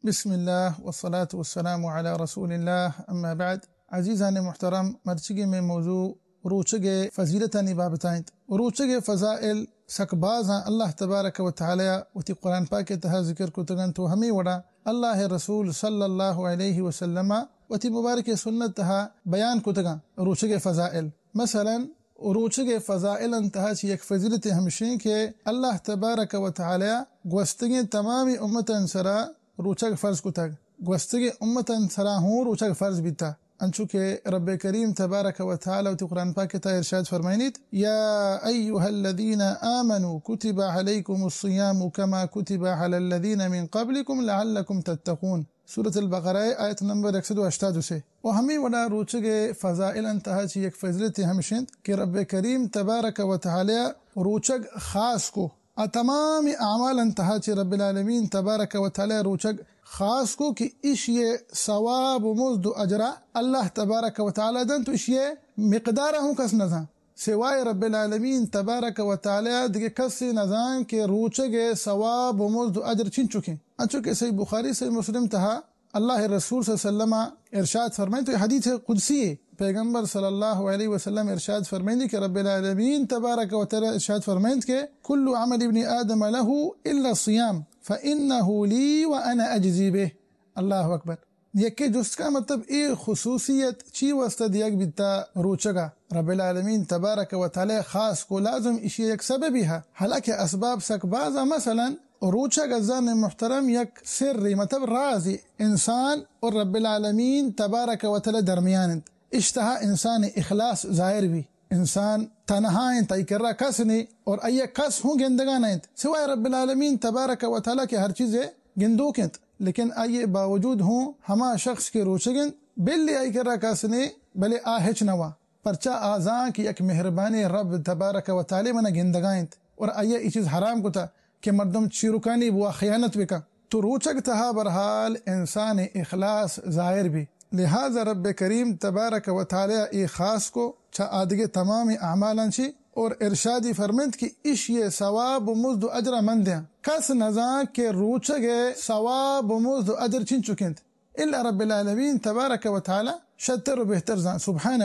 بسم اللہ والصلاة والسلام علی رسول اللہ، اما بعد۔ عزیزان محترم، مرچیگیں مئے موضوع روچگ ءِ فضیلتانی بابت ءَ اِنت۔ روچگ ءِ فضائل سک باز اَنت، اللہ تبارک و تعالی ءَ وتی قرآن پاک ءِ تہا ذکر کتگ اَنت ءُ ہمے وڑا اللہ ءِ رسول صلی اللہ علیہ وسلم ءَ وتی مبارک سنت ءِ تہا بیان کتگ اَنت روچگ ءِ فضائل۔ مثلاً روچگ ءِ فضائلانی تہا چہ یک فضیلتے ہمشیں کہ اللہ تبارک و تعالی ءَ گوستگیں تمامیں امتانی سرا روچگ فرض کتگ، گوستگیں امتانی سرا ہوں روچگ فرض بیتا، انچو کہ رب کریم تبارک و تعالی وتی قرآن پاک ءِ تہا ارشاد فرمائینیت، یا ایھا الذین آمنوا کتب علیکم الصیام کما کتب علی الذین من قبلکم لعلکم تتقون۔ سورۃ البقرہ ءِ آیت نمبر یک سد و ہشتاد و سے۔ و ہمے وڑا روچگ ءِ فضائلانی تہا چہ یک فضیلتے ہمش اِنت کہ رب کریم تبارک و تعالی ءَ روچگ خاص کو۔ آ تمام اعمالانی تہا چہ رب العالمین تبارک و تعالی ءَ روچگ خاص کو کہ ایشی ءِ ثواب و مزد و اجرا اللہ تبارک و تعالی دنت و ایشی ءِ مقدارا ہوں کس نزان۔ سوائے رب العالمین تبارک و تعالی دگہ کسے نزان کہ روچگ ءِ ثواب و مزد و اجر چنچکیں۔ انچو کہ صحیح بخاری، صحیح مسلم تہا اللہ ءِ رسول صلی اللہ علیہ وسلم ءَ ارشاد فرمائیت، تو یہ حدیث قدسی ہے۔ پیغمبر صلی اللہ علیہ وسلم ارشاد فرمائیت کہ رب العالمین تبارک و تعالی ارشاد فرمائیت کہ کل عمل ابن آدم له الا الصیام فانه لی وانا اجزی به۔ اللہ اکبر۔ یکے جست کا مطلب اے خصوصیت چی واسطہ دیگ بیتا روچگا؟ رب العالمین تبارک و تعالی خاص کو، لازم ایشی یک سببی ہا، حالانکہ اسباب سک بازا۔ مثلاً روچگ عزیزان محترم یک سرے، مطلب رازے انسان اور رب العالمین تبارک و تعالی درمیان انت۔ اشی تہا انسان اخلاص ظاہر بی۔ انسان تنہا انت، آئی کرا کس نے اور آئی کس ہوں گندگا نہ انت سوائے رب العالمین تبارک و تعالی کہ ہر چیزے گندوک انت۔ لیکن آئی باوجود ہوں ہما شخص کہ روچگ انت، بلے آئی کرا کس نے، بلے آ ہچ نوا۔ پرچا آ زان کہ یک مہربانیں رب تبارک و تعالی منا گندگا انت اور آئی ای چیز حرام کتا کہ مردم چیرکانی بوا خیانت بکن۔ تو روچگ تہا بہرحال انسان اخلاص ظاہر بی، لہذا رب کریم تبارک و تعالی ای خاص کو چہ آدگہ تمام اعمالان چی اور ارشادی فرمنت کہ ایشی ثواب و مزد و اجر من دیاں۔ کس نزان کہ روچگ ثواب و مزد و اجر چنچک انت۔ الا رب العالمین تبارک و تعالی شتر و بہتر زان سبحانہ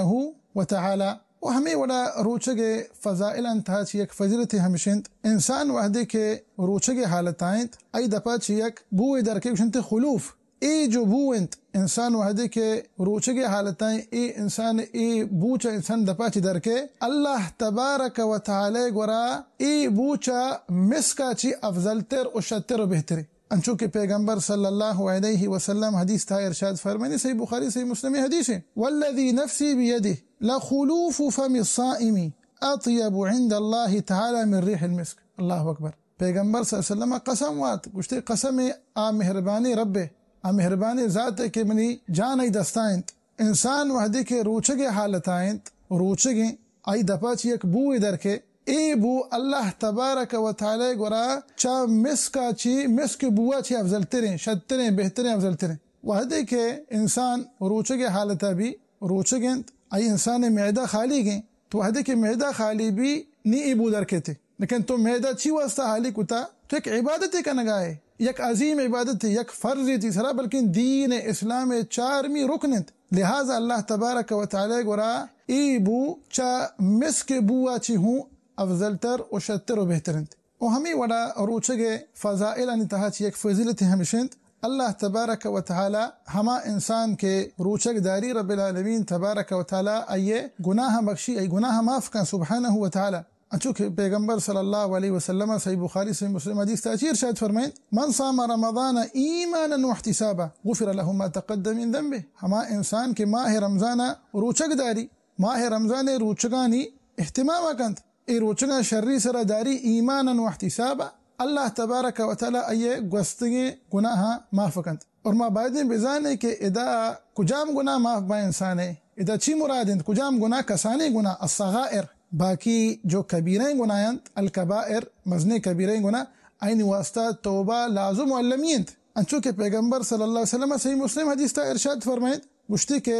و تعالی۔ و ہمے وڑا روچگ فضائلان تہا چہ یک فضیلتے ہمش انت، انسان وہدے کہ روچگ حالتا انت، آئی دپا چہ یک بوئے درکے گوشنت خلوف، اے جو بو انت، انسان وہدے کہ روچگ حالتا انت، اے انسان اے بو چہ انسان دپا چہ درکے، اللہ تبارک و تعالی گورا اے بو چہ مسکا چہ افضل تر و شتر و بہترے۔ انچو کہ پیغمبر صلی اللہ علیہ وسلم حدیث تہا ارشاد فرمانی، صحیح بخاری، صحیح مسلم حدیث ہے، والذی نفسی بیدہ لخلوف فم الصائم اطیب عند اللہ تعالی من ریح المسک۔ اللہ اکبر۔ پیغمبر صلی اللہ علیہ وسلم قسم وات، گوشتے، قسم آ مہربانی رب، آ مہربانی ذات کہ منی جان ای دستا انت۔ انسان وہدے کہ روچگ حالتا انت، روچگیں، آئی دپا چہ یک بوئے درکے، اے بو اللہ تبارک و تعالی گورا چہ مسکا چی، مسک بوا چی افضل تریں، شتریں، بہتریں، افضل تریں۔ وہدے کہ انسان روچگ حالتا بی، روچگ انت، آئی انسان معدہ خالی گیں، تو وہدے کہ معدہ خالی بی، نی اے بو درکیتے۔ لیکن تو معدہ چی واسطہ خالی کتا؟ تو یک عبادتے کنگا ہے، یک عظیم عبادتے، یک فرضے تی سرا، بلکن دین اسلام چارمی رکن انت۔ لہذا اللہ تبارک و تعالی گورا اے بو چہ مسک بوا چی ہوں افضل تر و شتر و بہتر انت۔ و ہمے وڑا روچگ فضائلانی تہا چہ یک فضیلتے ہمش انت، اللہ تبارک و تعالی ہما انسان کہ روچگ داری، رب العالمین تبارک و تعالی آئی گناہ بخشی، آئی گناہ معاف کن سبحانہ و تعالی۔ انچو کہ پیغمبر صلی اللہ علیہ وسلم صحیح بخاری، صحیح مسلم حدیث تہا چی ارشاد فرمائیں، من صام رمضان ایمانا واحتسابا غفر له ما تقدم من ذنبه۔ ہما انسان کہ ماہ رمضان روچگ داری، ماہ رمضان روچگانی اہتمام کنت، اے روچگاں شری سرا داری ایمانا واحتسابا، اللہ تبارک و تعالی آئی گوستگیں گناہاں معاف کنت۔ اور ما بایدیں بزانیں کہ ادا کجام گناہ معاف با انسانے، ادا چی مراد انت، کجام گناہ؟ کسانیں گناہ، الصغائر، باقی جو کبیریں گناہ انت، الکبائر، مزنیں کبیریں گناہ، آئینی واسطہ توبہ لازم و المی انت۔ انچو کہ پیغمبر صلی اللہ علیہ وسلم صحیح مسلم حدیث تہا ارشاد فرمائیت، گوشتی کہ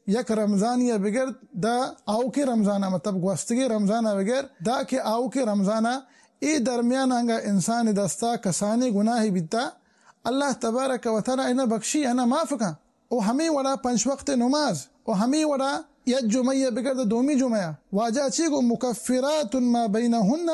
یک رمضانی ءَ بگر دا آؤکیں رمضان ءَ، مطلب گوستگیں رمضان ءَ بگر دا کہ آؤکیں رمضان ءَ، اے درمیان انگا انسان دستا کسانیں گناہے بیتا، اللہ تبارک و تعالی آئینا بخشی، آئینا معاف کن۔ و ہمے وڑا پنچ وقت نماز، و ہمے وڑا یک جمعہ بگر دو دومی جمعہ۔ واجہ چی گو؟ مکفرات ما بینہن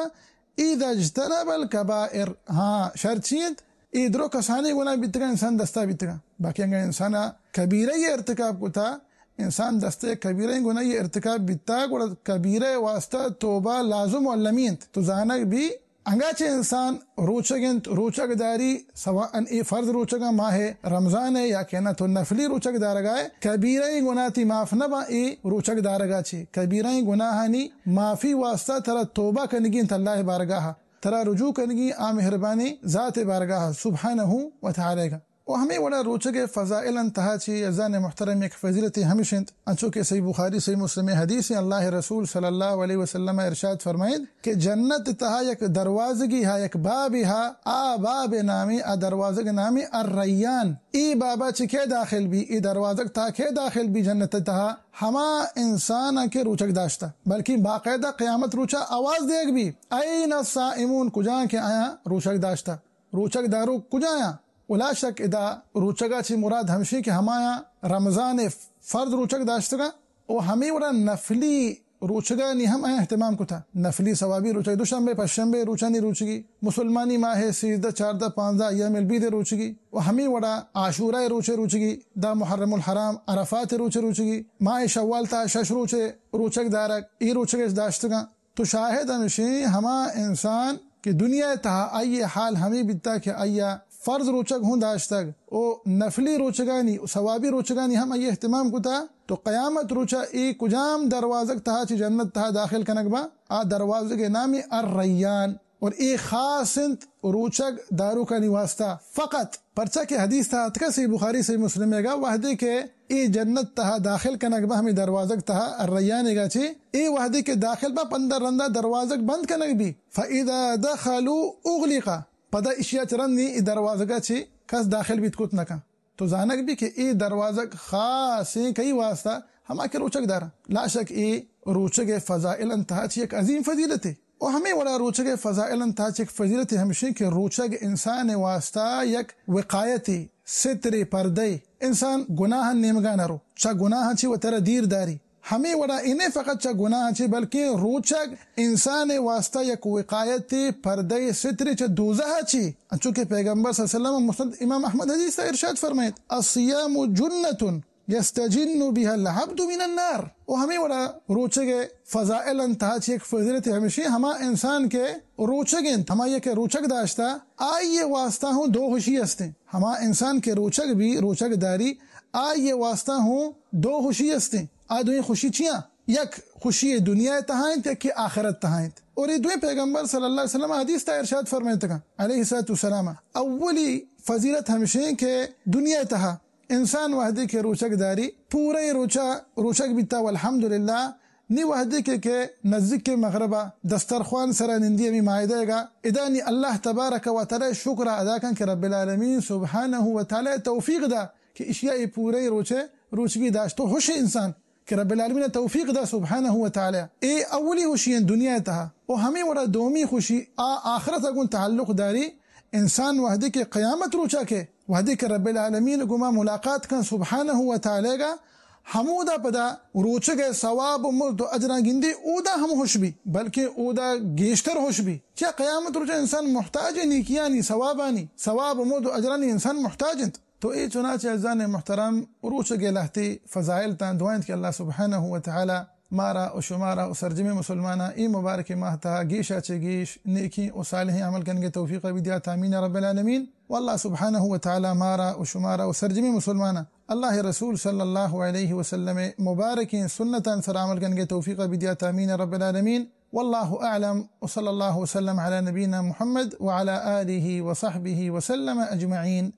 اذا اجتنب الکبائر۔ ہاں، شر چی انت؟ اے درو کسانیں گناہ بیتگاں، انسان دستا بیتگاں۔ باقی انگا انسان کبیرہ ارتکاب کتا، انسان دستے کبیرہ گناہ ارتکاب بیتا، گڑا کبیرہ واسطہ توبہ لازم و المی انت۔ تو زانگ بی، انگا چہ انسان روچگ انت، روچگ داری، سواء اے فرض روچگاں ماہ رمضان ہے یا کہ نہ تو نفلی روچگ دارگا ہے، کبیرہ گناہ تی معاف نہ باں اے روچگ دارگا چی۔ کبیرہ گناہانی معافی واسطہ ترا توبہ کنگی انت اللہ بارگاہ، ترا رجوع کنگی آ مہربانی ذات بارگاہ سبحانہ و تعالی گا۔ و ہمے وڑا روچگ ء فضائل انت تہا چی عزیزان محترم یک فضیلتے ہمش انت، انچو کہ صحیح بخاری صحیح مسلم حدیث، اللہ رسول صلی اللہ علیہ وسلم ارشاد فرمائیت کہ جنت تہا یک دروازگی ہا، یک بابی ہا، آ باب نامی، آ دروازگ نامی الریان۔ ای بابا چی کے داخل بی؟ ای دروازگ تہا کے داخل بی جنت تہا؟ ہما انسان کہ روچگ داشتا، بلکہ باقاعدہ قیامت روچا آواز دیگ بی، این الصائمون، کجان کہ آیا روچگ داشتا؟ روچگ داروک کجایاں؟ و لا شک ادا روچگا چی مراد ہمشی کہ ہمایاں رمضان فرض روچگ داشتگاں و ہمے وڑا نفلی روچگانی ہم آیاں اہتمام کتا۔ نفلی ثوابی روچگ، دوشنبے، پشنبے روچانی روچگی، مسلمانی ماہ سیزدہ، چاردہ، پانزدہ ایام البید روچگی و ہمے وڑا عاشورہ روچے روچگی، دا محرم الحرام عرفات روچے روچگی، ماہ شوال تا شش روچے روچگ دارگ، ای روچگش داشتگاں۔ تو شاہد ہمشیں ہما انسان کہ دنیا تہا آئی حال ہمیں بیتا کہ آئی فرض روچگ ہوں داشتگ و نفلی روچگانی و ثوابی روچگانی ہم آئی اہتمام کتا، تو قیامت روچا اے کجام دروازگ تہا چی جنت تہا داخل کنگ با؟ آ دروازگ نامی الریان۔ اور اے خاص انت روچگ داروکانی واسطہ فقط، پرچا کہ حدیث تہا اتکا صحیح بخاری صحیح مسلم گا، وہدے کہ اے جنت تہا داخل کنگ با ہمیں دروازگ تہا الریان گا چی، اے وہدے کہ داخل با پندر رندا دروازگ بند کنگ بی، فاذا دخلوا اغلق، پدا اشیا چہ رندی اے دروازگا چی کس داخل بیت کت نکن۔ تو زانگ بی کہ اے دروازگ خاصیں کئی واسطہ؟ ہما کہ روچگ داراں۔ لا شک اے روچگ فضائل انت تہا چی یک عظیم فضیلتے۔ و ہمیں وڑا روچگ فضائل انت تہا چی یک فضیلتے ہمشیں کہ روچگ انسان واسطہ یک وقایتے، سترے، پردے۔ انسان گناہ نیمگا نہ رو، چا گناہ چی وترا دیر داری۔ ہمے وڑا اے نہ فقط چہ گناہ چی، بلکیں روچگ انسان واسطہ یک وقایتے، پردے، سترے چہ دوزہ چی۔ انچو کہ پیغمبر صلی اللہ علیہ وسلم مسند امام احمد حدیث ارشاد فرمائیت، الصیام جنة یستجن بها العبد من النار۔ و ہمے وڑا روچگ فضائل انت تہا چی یک فضیلت ہمشی، ہما انسان کہ روچگ انت، ہما یک روچگ داشتا، آئی واسطہ ہوں دو خوشی ہستیں۔ ہما انسان کہ روچگ بی، روچگ داری، آئی واسطہ ہوں دو خوشی ہستیں۔ آ دوئیں خوشی چیاں؟ یک خوشی دنیا تہا انت، یکی آخرت تہا انت۔ اور یہ دوئیں پیغمبر صلی اللہ علیہ وسلم حدیث تا ارشاد فرمائیتگا، علیہ الصلوۃ والسلام۔ اولی فضیلت ہمشیں کہ دنیا تہا انسان وہدے کہ روچگ داری، پورے روچا روچگ بیتا، والحمدللہ، نی وہدے کہ، کہ نزدیک مغربا دسترخوان سرا نندی ہمی مائدہ گا، ادا نی اللہ تبارک و تعالی شکر ادا کن کہ رب العالمین سبحانہ و تعالی توفیق دا کہ اشیا ای پورے روچے روچگی داشت۔ تو خوش انسان کہ رب العالمین توفیق دا سبحانہ و تعالی۔ اے اولی خوشی ہیں دنیا تہا۔ و ہمیں وڑا دومی خوشی آ آخرت گوں تعلق داری۔ انسان وہدے کہ قیامت روچا کہ وہدے کہ رب العالمین گما ملاقات کن سبحانہ و تعالی گا، ہمودا پدا روچگ ء ثواب و مزد و اجراں گندی، اودا ہم خوش بی، بلکہ اودا گیشتر خوش بی۔ چہ قیامت روچا انسان محتاج نیکیانی، ثوابانی، ثواب و مزد و اجرانی انسان محتاج انت۔ تو اے چنانچہ عزیزان محترم، روچگ ء لہتے فضائل تاں۔ دعا انت کہ اللہ سبحانہ و تعالی مارا و شمارا و سرجمیں مسلماناں اے مبارک ماہ تہا گیشا چہ گیش نیکیں و صالحیں عمل کنگے توفیق بدیات، آمین رب العالمین۔ و اللہ سبحانہ و تعالی مارا و شمارا و سرجمیں مسلماناں اللہ رسول صلی اللہ علیہ وسلم مبارکیں سنتاں سر عمل کنگے توفیق بدیات، آمین رب العالمین۔ واللہ اعلم، وصلی اللہ وسلم علی نبینا محمد وعلی آلہ وصحبہ وسلم اجمعین۔